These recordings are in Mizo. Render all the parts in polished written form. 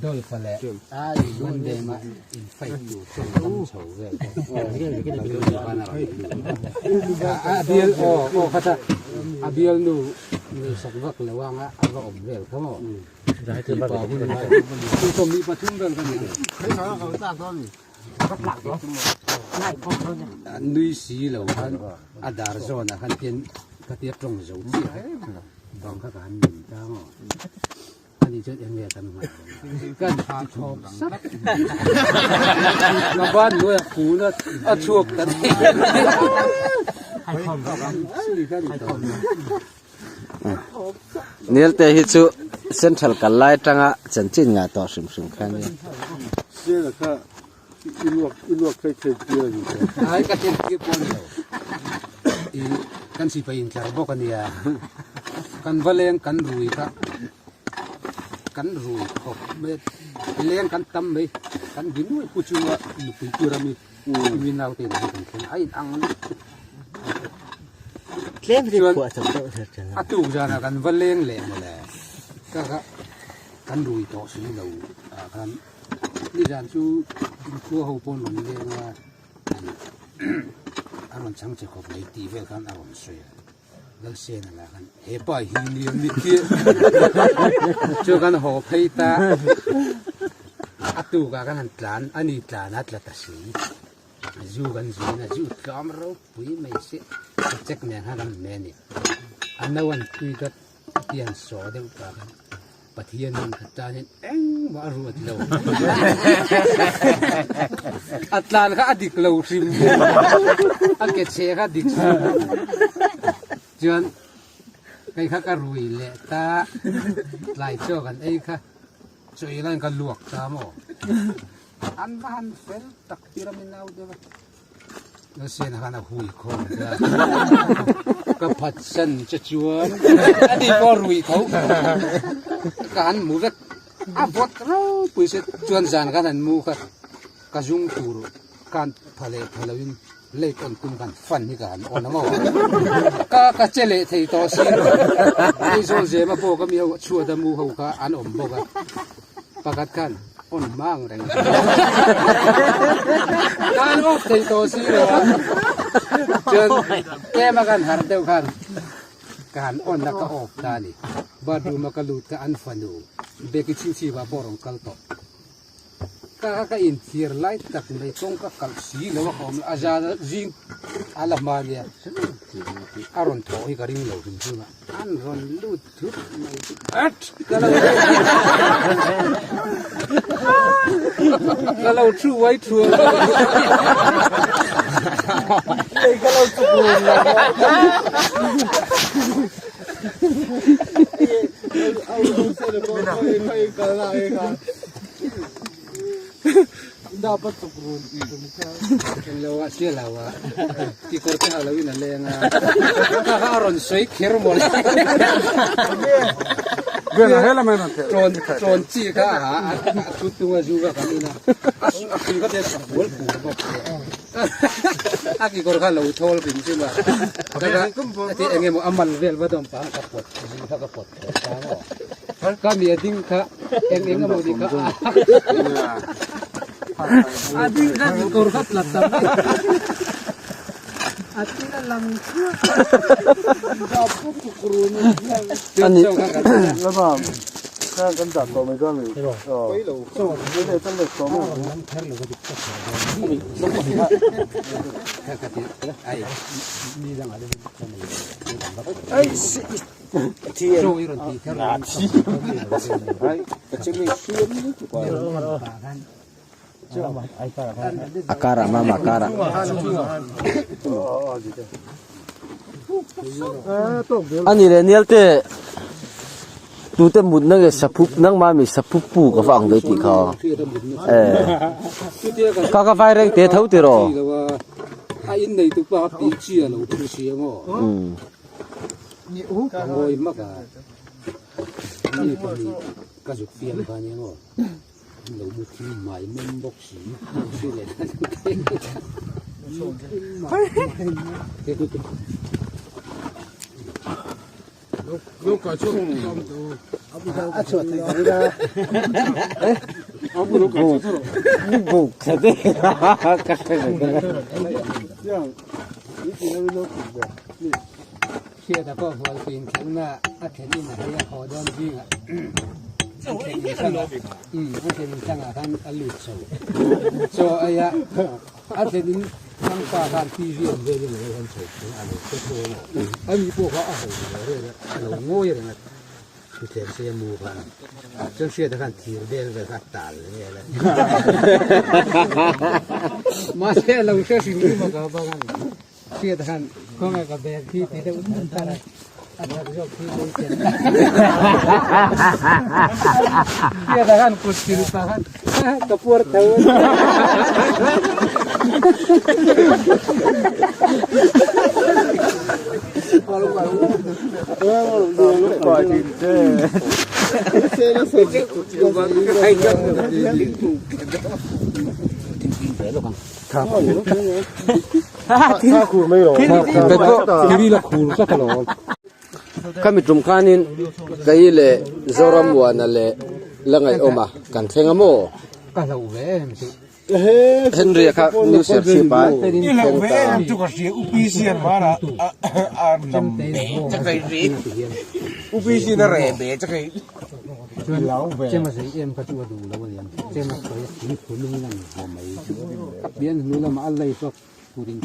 Dolfa leh Monday ma in fight tur chuan lam chho vel a bial aw aw kha ta a bial nu ngaihsak vak lo anga a va awm vel kha maw mipa hun lai 23 vel ka ni nui si lo khan a dar zawnah khan tian khatia tawng zo chiah bang kha ka han min ta maw. Ani chuan eng nge kan nghah dawn? Kan ha thawp sap. Ka ban hnuai a kun a, a chhuak ta daih. Nilte hi chu Central kal lai atanga chanchin ngah tawh hrim hrim kha ania. Sela kha i luak i luak thei thei tir a ni tawh. Ai ka thil tir pawh a ni lo. I kan sipai intlar bawk a nia. Kan va leng kan rui kha kan rui khawp mai a, leng kan tam mai kan bi nuai pu chunga nupui tur ami mi naute in kan thleng a inang lutuk. Chuan a tuk zanah kan va leng leh mawle ka kha kan rui tawh si lo ah khan. Nizan chu inkhua ho pawh an rawn leng a, a rawn chhang che khawp mai tih vel khan a rawn sawi a, Lalsena lah khan he pa hi ni a mit hi chu kan haw phei ta, a tukah khan han tlan a ni tlan a tla ta si, zu kan zin a zu tlawm ropui mai si ka check nen khan kan hme a ni, a no an tui ka tian saw deuh ta khan. Pathian in a tan in engmah a ruat lo. A tlan kha a dik lo hrim. A ke chhe kha dik si lo. Chuan kei kha ka rui leh ta tlai chaw kan ei kha chaw ei laiin ka luak ta maw. An va han fel tak tir a min au deuh a. Nasian khan a hui khawm ta. Ka phatsan che chuan a ni pawh a rui tho. Ka han mu vek. A vawt ropui se chuan zan khan han mu kha ka zung tur khan pha leh pha loin lake on tum khan fan hi ka han on a maw. Ka ka che leh thei tawh si lo. Aizawl zema bawk a mi ho chhuat a mu ho kha an awm bawk a. Pakhat khan on hma ang reng khan off thei tawh si lo a chuan tlem a kan harh deuh khan ka han on a ka off ta a ni bathroom a ka lut kha an fanu beki chhingchhip ah pawh a rawn kal tawh ka ka inthiar lai tak mai kawng ka kalh si lo a ka awm a zan zing a la hma nia a rawn thawh hi ka ring lo hrim hrim a an rawn lut thut mai chu at ka lo ka lo thu uai thu Ei ka lo chu bun lo Englo ah sia lo ah kekawr te ha lo in a leng a kha kha a rawn sawi kher maw le trawn trawn chi kha a ha a thu tung a zu kha kan in a a hri kha te a bual pur bawk a kekawr kha lo thawl hrim hrim a kha kha ati eng emaw a mal vel va dawm pah a ka pawt zu kha ka pawt tawh ta maw ka mi a ding kha eng eng emaw ni kha a ding kha kekawr kha tla ta mai a tin a lang chhuak Ani A karah mama a karah. Ani leh Nialte tute mutna nge saphup nangmah mi saphup pu ka va ang ve tih kha e ka ka vai reng te tho tiraw. A innei tu pa pi chi a lo thu si ang aw. Ka ngawi hmak a, mi pahnih ka zuk fiam kha nia maw, an lo mu thim mai mem bawk si, si leh Hriat a pawh hual pin khelhna a thlen in a hei a haw dawn zingah an thlen in hrangah umm an thlen in hrangah khan a lut chho chaw ei a a thlen in hrangpa khan TV an vel in a lo han chho phung a lo hre tho a ani pawh kha a ho lo reng a a lo ngawi reng a thutthleng sei a mu khan chuan Hriata khan thir bel vel kha a tal vel a mahse a lo hre hrim hrim a ka bang a ni. Hriat khan khawnge ka bag khi ti deuh deuh thar a, a that zawk khi lei chen ta. Hriat khan kut sil pah khan ka puar tho a ni. Khami tum khanin Kai leh Zorammuana leh la ngaihawm a kan thleng a maw? Henry-a kha New Serchhip ah thleng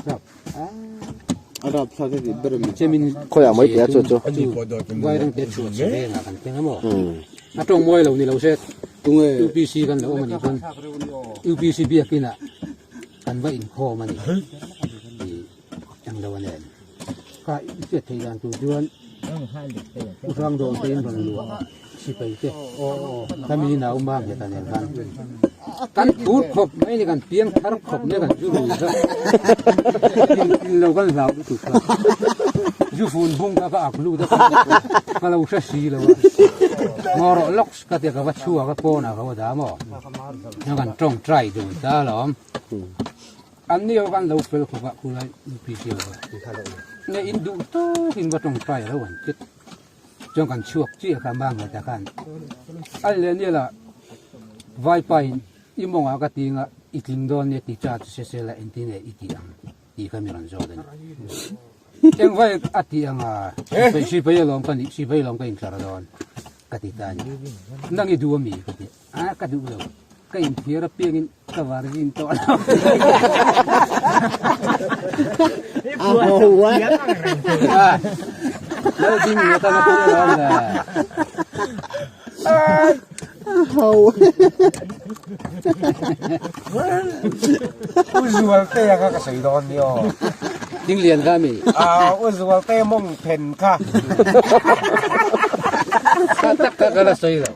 ta Khawiah mai tih a chu chu. Sipai te khami nau mam he ta nen khan kan phur khawp mai ni kan piang thar khawp mai kan zu lui kha in lo kan hlau lutuk kha zu fun bung kha ka ak lut a ka lo hre si lo a ngaw rawh lawk ka tia ka va chhuak a pawn ah ka va dah maw kan tawngtai dun ta alawm an ni ho khan lo fel khawp a khulai UPC ho kha nge in duh tawk in va tawngtai lo an ti. Chuan kan chhuak chiah kha mang leh ta khan a leh nia la vaipa in i mawngah ka ting a i tling dawn nia ti cha chu se se la engtin nge i tih ang tih kha mi rawn zawt a ni. Eng vai a tih ang a sipai alawm ka nih sipai alawm ka intlar dawn ka ti ta a ni. Nang i duh ami ka ti a ka duh lo ka inthiar apiangin ka varzin tawh lo. Uzualte kha ka sawi dawn ni aw. Dinglian kha mi. Ah, Uzualte mawng phen kha. Kha tak kha ka la sawi lo.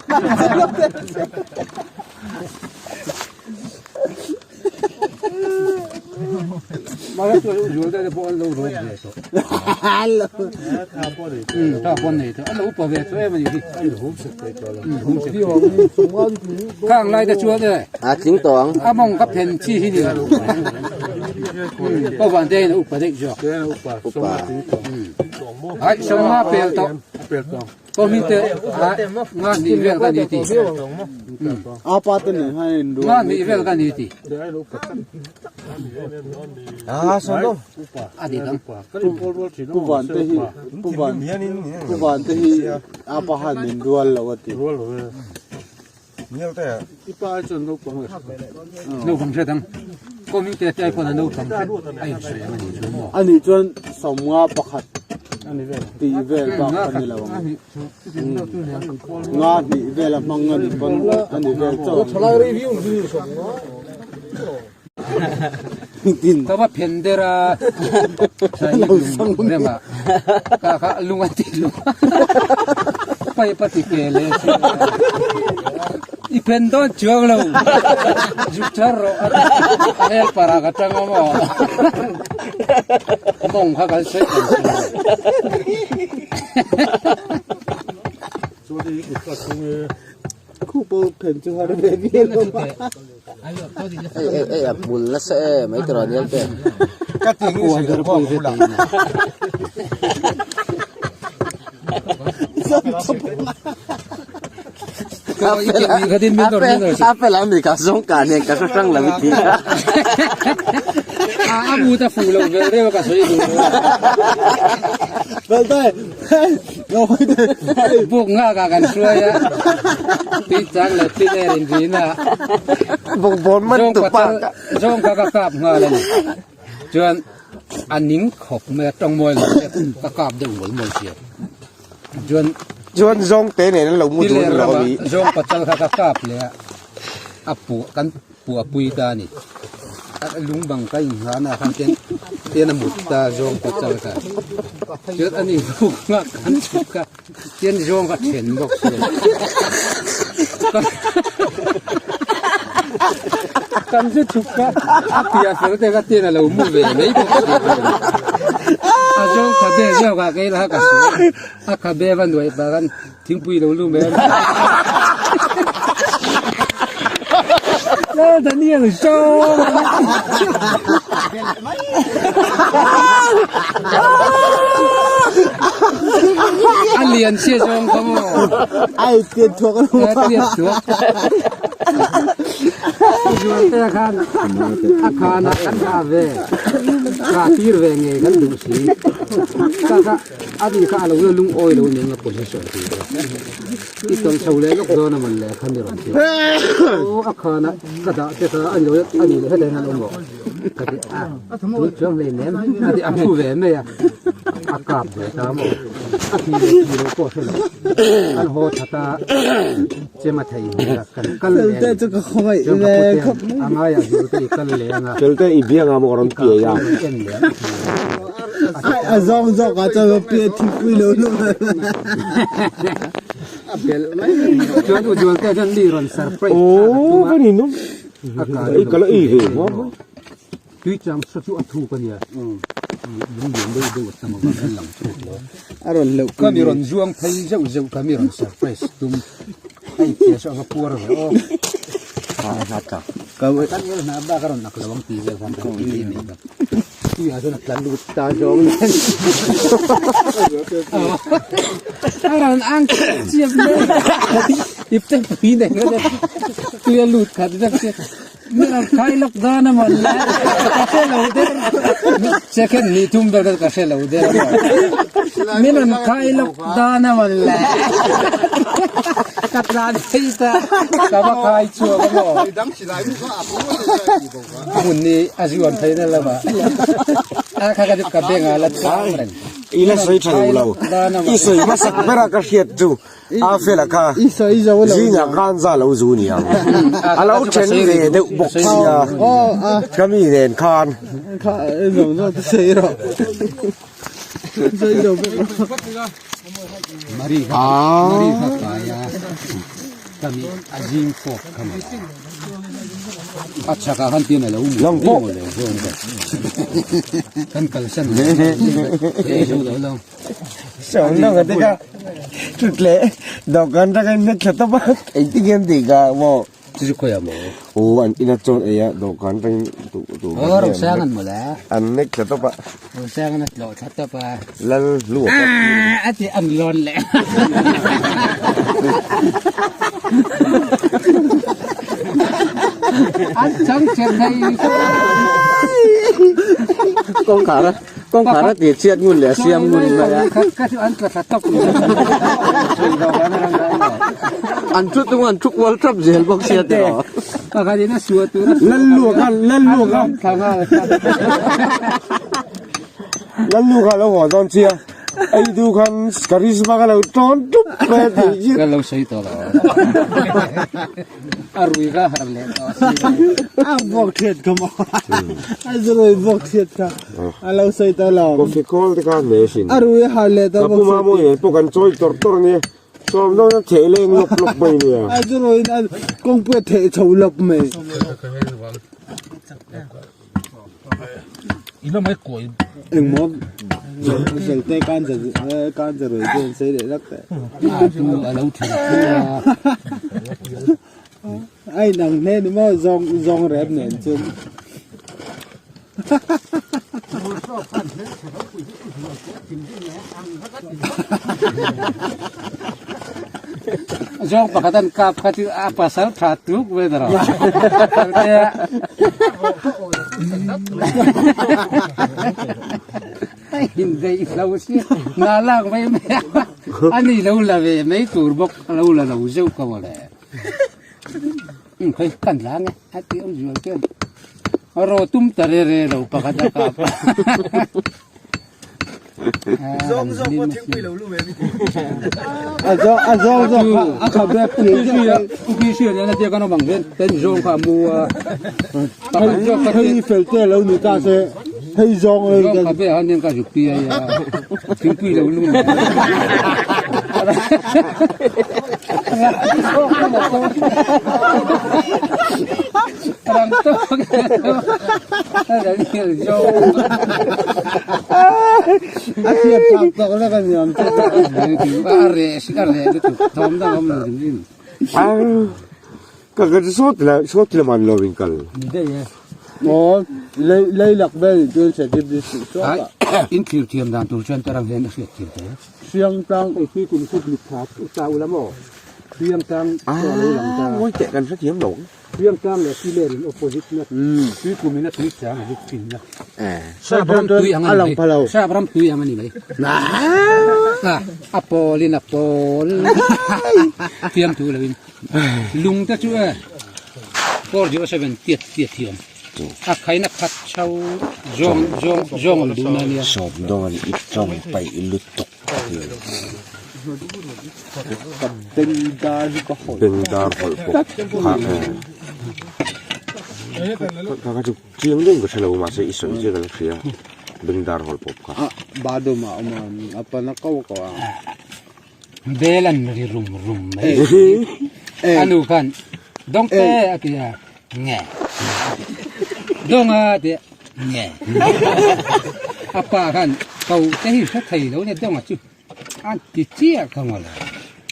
Mahse chuan Uzualte te pawh an lo rawp ve tawh. Tha pawh an nei tawh. An lo upa ve tawh em a ni hi. Khang lai te chuan e. A tling tawh ang. A mawng ka phen chi hi ni lo. Ko van te in a upa daih zawk. Upa. Ai sawma pel tawh. Ko mi te nga hnih vel ka ni ti. Apa te nen khan in Nga hnih vel ka ni ti. Ah, sawm A dik ang. Pu van te hi Pu van Pu van te hi apa han in rual lo a ti. Naupang hriat ang. Ko mi te te ai pawn a naupang hriat a insawi ang a nih chu maw. Ani chuan sawmnga pakhat tih vel bak a ni lo ang. Nga hnih vel a hmang a ni pawn a ni vel chauh ang. Ka va phen der a sai lung rem a ka kha lung a ti lung pipe a ti ke leh si i phen dawn chuang lo zuk thar rawh a hel parah ka tang a maw mawng kha kan sawi kan sawi Khu pawh phen chu har ve viau lo a. Ei ei ei a hmul nasa e mai tawh aniang te. Ka ti nge sir pawh a hmul a. A fel a mi ka zawng ka nen ka hre hrang lo i ti a. A mu ta fu lo ve reuh a ka sawi duh lo. Buk nghak ah kan hruai a, tui chang leh tui ler in rin a. Bawkbawn man tu pa ka. Zawng kha ka kap nghal a ni. Chuan a ning khawp mai a, tawng mawi lo te ka kap deuh mawl mawl sia. Chuan Chuan zawng te nen an lo mu dun lo a mi. Zawng pachal kha ka kap leh a, a puah kan puah pui ta a ni. A lung bang ka inghahna ah khan tian tian a mut ta zawng pachal kha. Chuan ani buk nghak kan chhuk kha tian zawng kha then bawk si. Kan chu chhuk kha a piah fel te kha tian a lo mu ve mai bawk si. A zawng khabe zawk ah kei la ka sawi a, a khabe va nuaih pah khan Thingpui lo lu mai a. Lal Daniel zawng. A lian sia zawng kha maw. Ai tian thuak a lo. Tian thuak. Zualte khan a khan ah kan ha ve. Ka tir ve ngei kan duh si. Ka kha A ni kha a lo la lungawi lo ning a position tih te i tawn chho leh lawk dawn a mawn le kha mi rawn ti aw a khan a ka dah te kha a ni lo a ni leh hetah hian an awm rawh ka ti a tun chuang hlei nem a ti a thu ve mai a a kap ve ta maw a ti leh ti lo pawh hre lo an haw that a chema thei hmel a kan kal leh a ni chuan ka pu te a ngaiah zir te i kal leh ang a Felte i bianga maw rawn ti ei a. En leh A zawng zawk ah chuan pian thingpui lo lu mai. A belh mai chuan u Zualte chuan mi rawn surprise Aw ka ni num. Ei ka la ei ve hma mai. Tui chang sa chu a thuk a nia. Lung lian deuh deuh a tam avang hian lang thuk lo. A rawn hleuh Ka mi rawn zuang phei zeuh zeuh ka mi rawn surprise tum. A inchhir chu a va puar ve aw. Kan el hna bak a rawn ak lo ang tih vel khan kan ti mai mai. Tuiah chuan a tla lut ta zawng nen. A rawn ang chiap mai. Ipte pui nei ngawt a. Tui a lut khat vek che. Mi rawn khai lawk dawn a mawn le. Ka hre lo der. Second ni thum vel kha ka hre lo der a maw. Mi rawn khai lawk dawn a mawn le. Ka tlan phei ta. Ka va khai chhuak a maw. Hmun ni a zuan phei na lama a kha ka chu ka beng a la chang reng. I la sawi tha duh lo. I sawi hmasak ber a ka hriat chu a fel a kha zingah khan za lo zu ni ang. A lo then ve deuh bawk sia ka mi nen khan. Mari kha Mari kha kai a ka mi a zing fawk kha maw a chhak ah khan tin a lo mu Lang pawh. lo zawng ka kan kalsan lo lo lo Sawm dang a tika thut leh dawhkan atangin na thla tawp a engtin nge an tih ka maw. Chu chu khawiah maw? Aw an ina chuan ei a dawhkan atangin duh duh Aw Rosang an mawlh a. An nek thla tawp a. Rosang an a tlawh thla tawp a. Lal hlu a pawh. A ti an lawn leh. An chang che thei. Kawngkhar a kawngkhar a tih chhiat ngun leh a siam ngun mai a. Ka chu an tla thla tawp. An thu tung an thu kual tap zel bawk sia tiraw. Pakhat in a suah tur a suah. Lalluaka Lalluaka Lalluaka lo haw dawn chia ei du khan charisma ka lo tawn tup mai a tih chi. Ka lo sawi tawh lo. A rui ka har leh tawh si. A vuak thiat ka maw. A zurui vuak thiat kha a lo sawi tawh lo. Coffee call te kha hne sin. A rui har leh tawh Ka pu Mamuii nen pawh kan chawi tawrh tawrh a nia. Sawm dawn a theh leng lawp lawp mai nia. A zuruin a kawngpui a theh chho lawp mai. Engmaw Zelte kan za kan za rui te an sawi leh lak teh. A chu a lo thin thu a. A inang hle ni maw zawng zawng rep nen chuan. Zawng pakhat an kap kha chu a pasal tha tuk ve ta ro. Indeih lo si na lak mai mai a ani lo la ve mai tur bawk a lo la lo zeuh ka mawle. Hei kan la nge a ti awm zual chuan ro tum ta re re lo pakhat a kap a. Zawng zawng pawh thingpui lo lu ve mi ti. A zawng a zawng zawng kha a kha bek ti. Uki sia nen a tia kan awm ang hian ten zawng kha a mu a. Hei fel te lo ni ta se hei zawng lo Zawng kha be han hian ka zuk pi a ia. Thingpui lo lu. Rang tawk. A thiam phak tawk lek a niam chu. A reh si a reh lutuk thawm dang awm lo hrim hrim. Ka ka sawt la sawt la man lo in kal. Ni daih e. Aw lei lei lak vel in chuan Serchhip district chhuak ah. In thlir thiam dan tur chuan tarang hian a hriat thiam hle. Hriang tlang. Hei tui kum kut mit tha ta ula maw? Hriang tlang pawh a lo lang ta. Ngawi teh kan hrethiam lo. Hriang tlang leh Piler in opposite na tui kum in a tui chang a lut thin na. Sap ram tui ang a ni mai. Sap ram tui ang a ni mai. A pawl in a pawl. Thiam thu lo in. Lung te chu e 407 tiat tiat hi awm. A khain a khat chho zawng zawng zawng awm duh na nia. Sawm dawn i tawng paih lutuk. Bengdar hi ka hawlh. Bengdar hawlh pawh kha kha kha chu chiang deuhin ka hre lo mahse i sawi chiah ka la hria bengdar hawlh pawp kha. Ah badum a awm a a pana ko ko a. Bel an ri rum rum mai. A nu khan dawngte a ti a nge dawnga a ti a nge a pa khan ko te hi hre thei lo nia dawnga chu a ti chiah kha mawle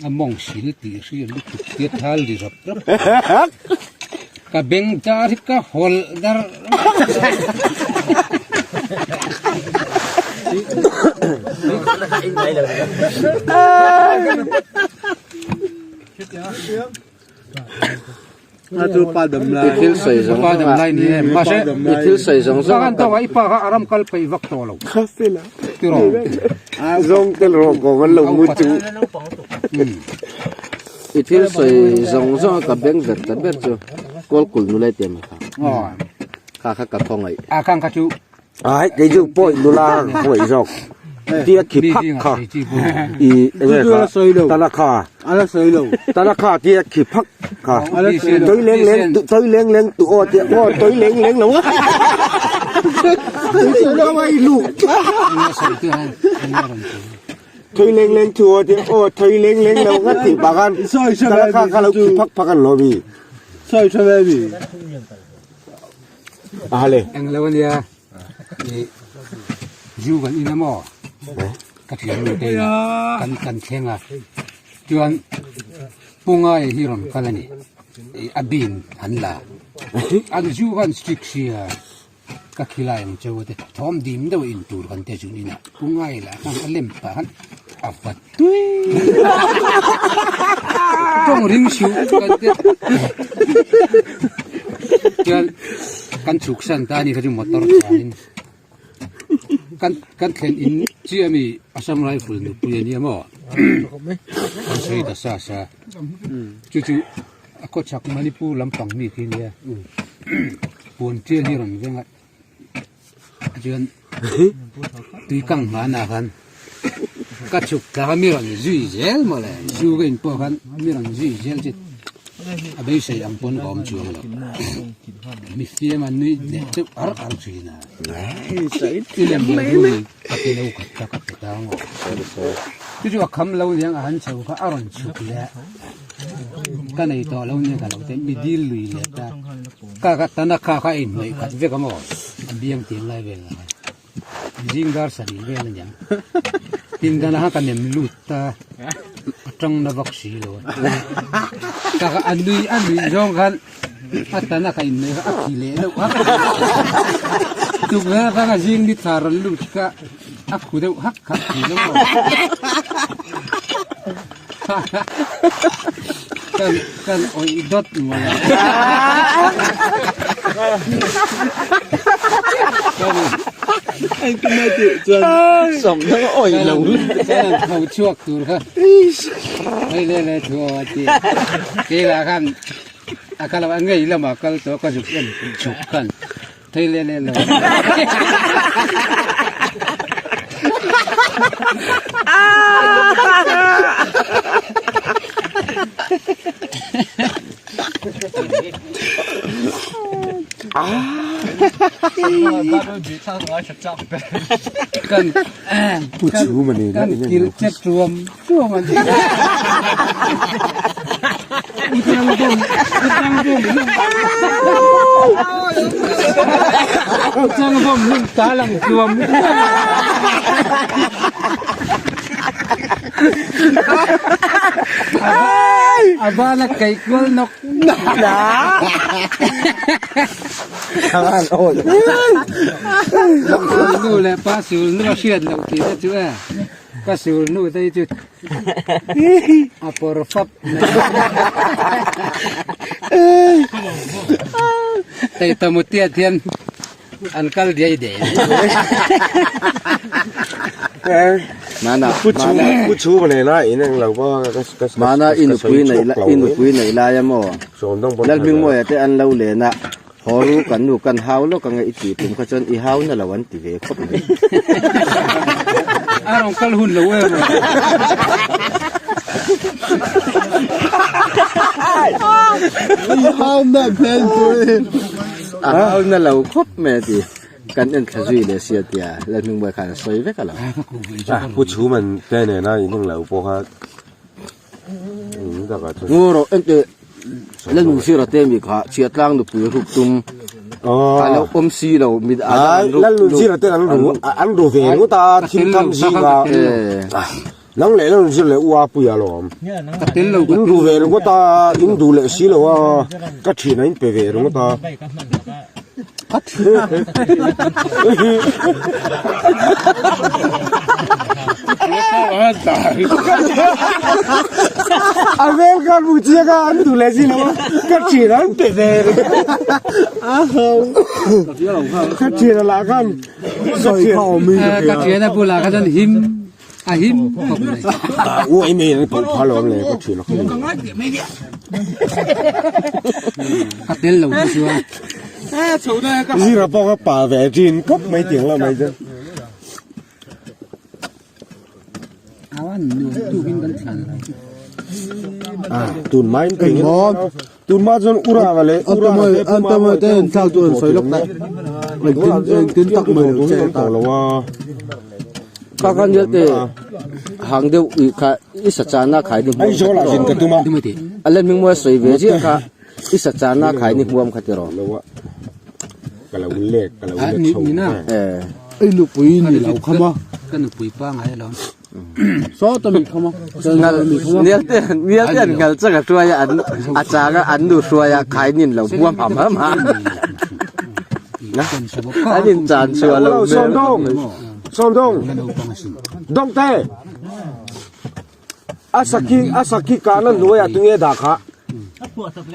a mawng sil tih hria lutuk tia thal ri rap rap ka beng dar hi ka hawlh dar A chu pa dam lai. I thil sawi zawng zawng ah i thil sawi zawng zawng ah ka i pa kha aram kal peih vak tawh lo. Tiraw. Zawng tel rawh ko kan lo mu chu. I thil sawi zawng zawng ah ka beng ver ta ber chu Kawlkul nulai te mai kha. Kha kha ka khawngaih. A kang kha chu Ai kei chu pawih nula ka khawngaih zawk. Tia khi phak kha i enge kha Tanakha Tanakha tia khi phak kha toi leng leng toi leng leng tu aw tia aw toi leng leng lo a toi leng leng tu aw tia aw toi leng leng lo nga ti pa khan Tanakha kha lo khi phak phak an lo mi. A le. Eng lo ania i zu kan in a maw ka thiam lo te ina kan kan thleng a chuan pungai hi rawn kal a ni i a bin an la an zu khan strict sia ka khilai ang cheu te thawm dim deuh in tur kan te zun ina pungai lah khan a lem pah khan a va tui tawng ring suh kan ti chuan kan chhuk san ta a ni kha chu motor chuanin kan kan thlen in chiah ami Assam Rifle nupui a nia maw kan sawi ta sa sa chu chu a khawchhak Manipur lampang mi khi a nia puan tial hi a rawn veng a. Chuan tui kang hmanah khan ka chhuk thlak a mi rawn zui zel mawle zu ka in pawh khan mi rawn zui zel chu a beisei ang pawn ka awm chuang lo mi fiam a nui leh deuh ar ar thin a i lem lo chu ni ka ti lo khat kha ka pe ta ang aw chu chu a kham lo niang a han chho kha a rawn chhuk leh a ka nei tawh lo nia ka lo ti mi dil lui leh ta. Ka ka tan a kha kha a inhnawih khat vek a maw a biang tiang lai vel ah khan zing dar sarih vel a niang tin dan ah khan ka nem lut ta a tang na vak si lo a ka ka a nui a nuih zawng khan a tan a ka inhnawih kha a khi leh deuh hak tukverh atanga zing ni thla rawn lut kha a khu deuh hak hak si lo maw. Kan kan awih dawt mai a. Sawmna awih lo. Kan han tho chhuak tur kha. Hei le le thu aw a ti. Keilah khan a kal a ngei lamah kal tawh ka zuk en chhuk khan. Thei le le lo. Kan Pu chhum a ni kan kil chet ruam ruam an ti. Chang bom lum ta lang tuam. Abana kai kual nok na. Nu leh pa sul nu a hriat loh tih te chu e. Ka sul nu te hi chu a pawr fap mai. Hei Tamutiat hian an kal diai diai. Mana Pu chu pu chu ma nena in eng lo ba ka ka mana i nupui nei la i nupui nei lai a maw Lalhmingmawia te an lo len a Haw ru kan nu kan hau lawk ange i tih tum kha chuan i hau na lo an ti ve khawp mai. A rawn kal hun lo em aw. I hau na hmel chu i. A hau na lo khawp mai a ti. Kan en thla zui leh sia tia Lalhmingmawia khan a sawi vek a lo. Pu Chhuman te nena in englo pawh kha Ngaw rawh engte la nung sir ate mi kha chhia tlang nupui ruk tum a lo awm si lo mi a ai lal nun sir ate an ru an ru ve ngut a thil tham zinga nang leh lal nun sir leh ua pui a lawm in ru ve ringawt a in duh leh si lo a ka thian a in pe ve ringawt a. A vel ka bu chiang a an duh leh si lo a ka thian an pe ve ka thian a lah khan ka thian a bulah kha chuan him a him khawp mai u ai mai an pawh phal awm le ka thian a ka tel lo chu chuan zira pawh ka pa ve thin khawp mai tiang la mai chuan awan nuam tukin kan thlan lo tun mai tun ma chuan uranga leh uranga te an tam te an thlak chu an sawi lawk ta engtin engtin tak mai lo che ta lo a ka kan vel te hang deuh i kha i sa chana khai ni ai zo la zin ka tuma a len hming mawi sawi ve chiah kha i sa chana khai ni hmuam kha ti rawh lo a ka lo lek ka lo lek chho eh ei nupui ni lo khama ka nupui pa ngai lo Saw ta mi khama. Ngal nial te nial te an ngal chang a hruai a an a chang a an nu hruai a khai nin lo buam ham ham a. An in chan chhuah lo hmel. Sawm dong sawm dong dong te a sakhi a sakhi kahna hnuaiah tunge dah kha.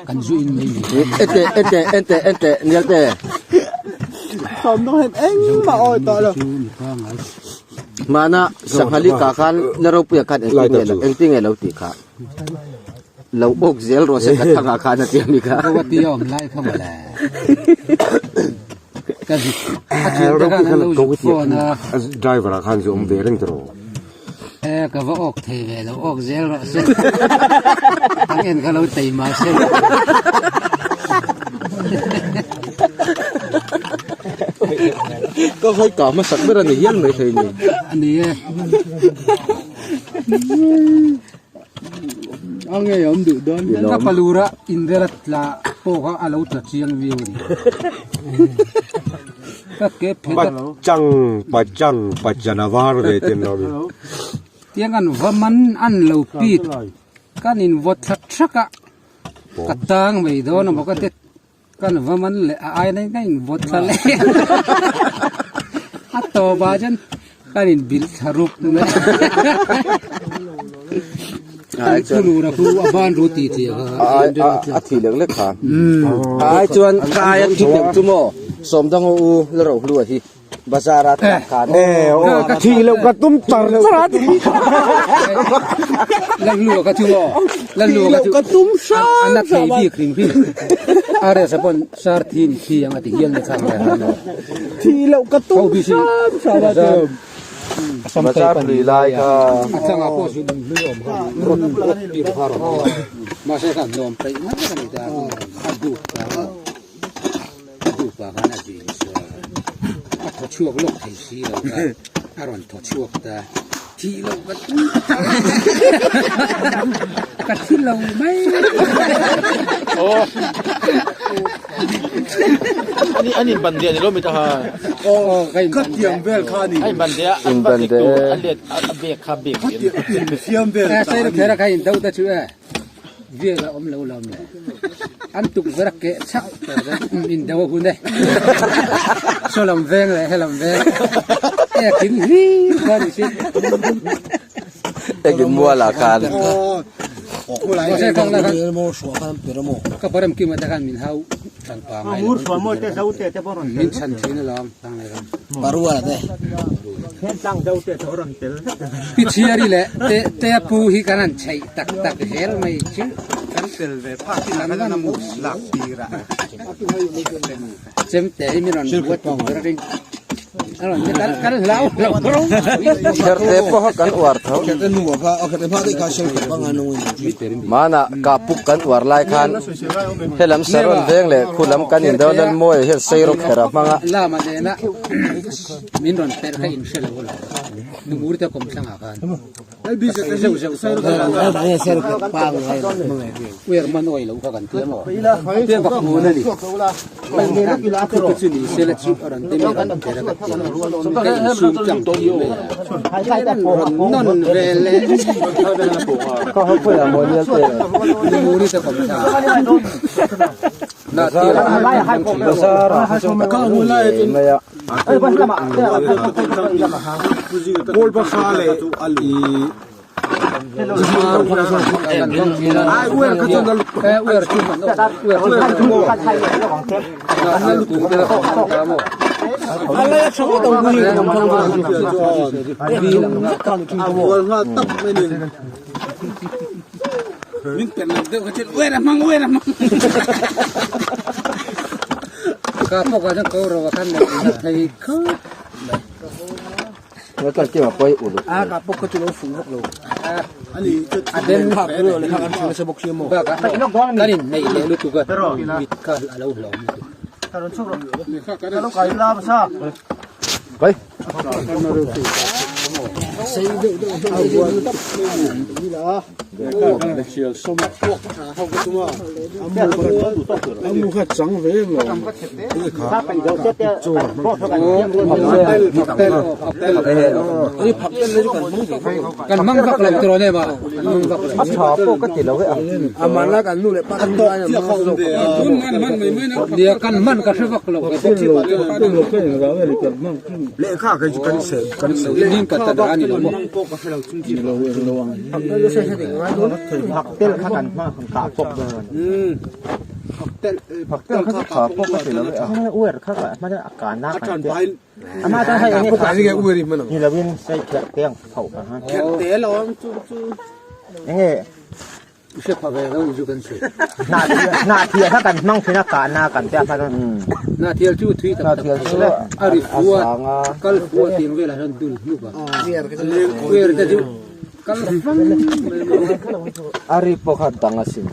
Kan zu in mai ni. Ente ente ente ente nial te. Sawm dong hian engmah awi tawh lo. Mahna Sanghali ka khan la ropuia khan engtin nge lo engtin nge lo tih kha lo awk zel rawh se ka thangah khan a ti a mi kha. Rawati a awm lai kha mawle. Ka zuk a thian te khan an lo zuk phone a. Driver ah khan zu awm ve reng tawh. E ka va awk thei ve lo awk zel rawh se. Ang en kha lo tei mah se. Ka hawi ka hmasak ber a ni hial mai thei ni. A ni e. A ngei awm duh dawn. Ka palura inrel a tla pawh kha a lo tla chiang viau a ni. Ka ke phet a. Pachang pachang pachana var ve ten lo mi. Tiang an va man an lo pit. Kan in vawt thla thak a. Ka tang mai dawn a maw ka ti. Kan va man leh a ai nai nai in vawt thla leh a tawp ah chuan kan in bilh thla rup mai. Pu Lura khu a ban ru ti tih kha a thi lek lek kha. Ai chuan ka aia thi deuh chu maw Sawmdang u la ro hlua hi bazar a tlak khan. E aw thi loh ka tum char char a ti. Lalhlua ka chu maw Lalhlua ka chu ka tum hram a na thei bik hrim hrim a resa pawn sar thi ni thi ang a ti hial ni kha ngai han maw. Thi loh ka tum hram hram a ti. Bazar hlui lai kha. A changah pawh zun hlui awm kha rawt rawt tir kha rawn awm a mahse khan nuam peih mai a ni ta a dup pa a dup ah khan a zin sual a thaw chhuak lawk thei si lo kha a rawn thaw chhuak ta thih loh ka tum ka thi lo mai. An in ban diah ni lo mi ta ha. Ka tiang vel kha ni. An in ban diah an ban dik tu an let a bek kha bek in. Fiam vel ta. Sai thera kha in do ta chu e. Vel a om lo lom le. An tuk vera ke chak in do hun e. So lam veng le he lam veng. E kin hi kha ni si. Ekin mual ah khan. Ka param kim ata khan min hau than pa ngai lo min chhan thin alawm tang lai ram Parua te. Pi Chhiari leh te te pu hi kan han chheih tak tak zel mai chu kan tel ve phak in kan la mu lak tir a. Chem te hi min rawn buat tum ber a ring. A rawn ti kan kan hlau lo ro. Kher te pawh kan uar tho. Mana kapuk kan uar lai khan helam saron veng leh khu lam kan in do lal mawi hian sei rawk kher a hmang a. Lama nena min rawn per kha in hre lo lo. Numur te kawm thlangah khan. Uer man awi lo kha kan ti amaw tiang ka hmun a ni chu chu ni se la chu a rawn ti mai rawn kher a ka ti ka insum tlang thei mai a rawn nawn vel e Ka ho pui a maw nial te. Numuri te kawm thla na tir a Bazar ah kha chuan ka hmu mai a. Kawl bahra leh i ai uer kha chuan a lut uer chu man uer chu na lut tu te ka mo A bual nga tak mai ni. Min per lo deuh kha chuan uer a hmang uer a hmang ka pawh ka chuan ko ro a khan na thei khawp mai. Nga kal kima pawi uluk. A ka pawh kha chu lo fuh vak lo. A den phak ru le kha kan thil se bawk si maw. Kan in nei leh lutuk a mit kha a lo hlawm lutuk. Kai. Kan mang vak lo tiraw nem a, kan mang vak lo. A tha pawh ka ti lo e a. Nia kan man ka hre vak lo. Lehkha kei chu kan seh kan seh. Ning ka ta a ni lo maw. Tha pawh ka ti lo e a. Hre pha ve lo chu kan sawi. Na thial chu thui tak tak a ri fua kal fua tiang velah hian dul hnuk a. Uer te chu kal fang mai mai. A ri pawh kha dang asin.